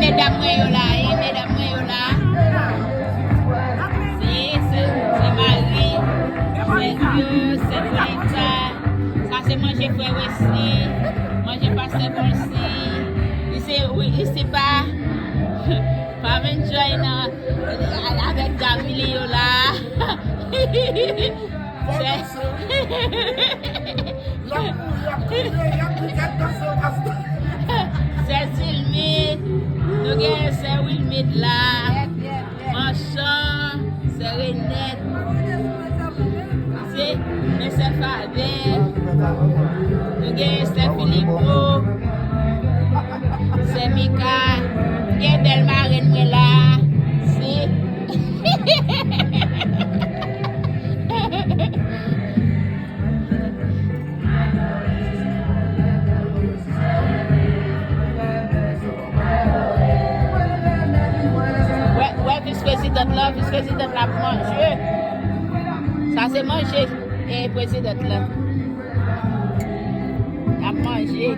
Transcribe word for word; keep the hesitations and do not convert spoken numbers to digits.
Medam mwen yo la, e medam mwen yo la. Se, se, se Mari, se Rio, se Polita. Sa se manje frè Wesley, manje pastè Bonsi. Li se, wi, li se pa, pa enjoy nan, avèk dam li yo la. Se, Sè Zilmit, nou gen sè Wilmit la, Manchan, sè Renèt, se, men sè Fabè, nou gen sè Filipo, sè Mika, gen bèl marenn mwen la, se Wè, wè vis prezidant la, vis prezidant la ap manje. Sa se manje, e, prezidant la. L ap manje.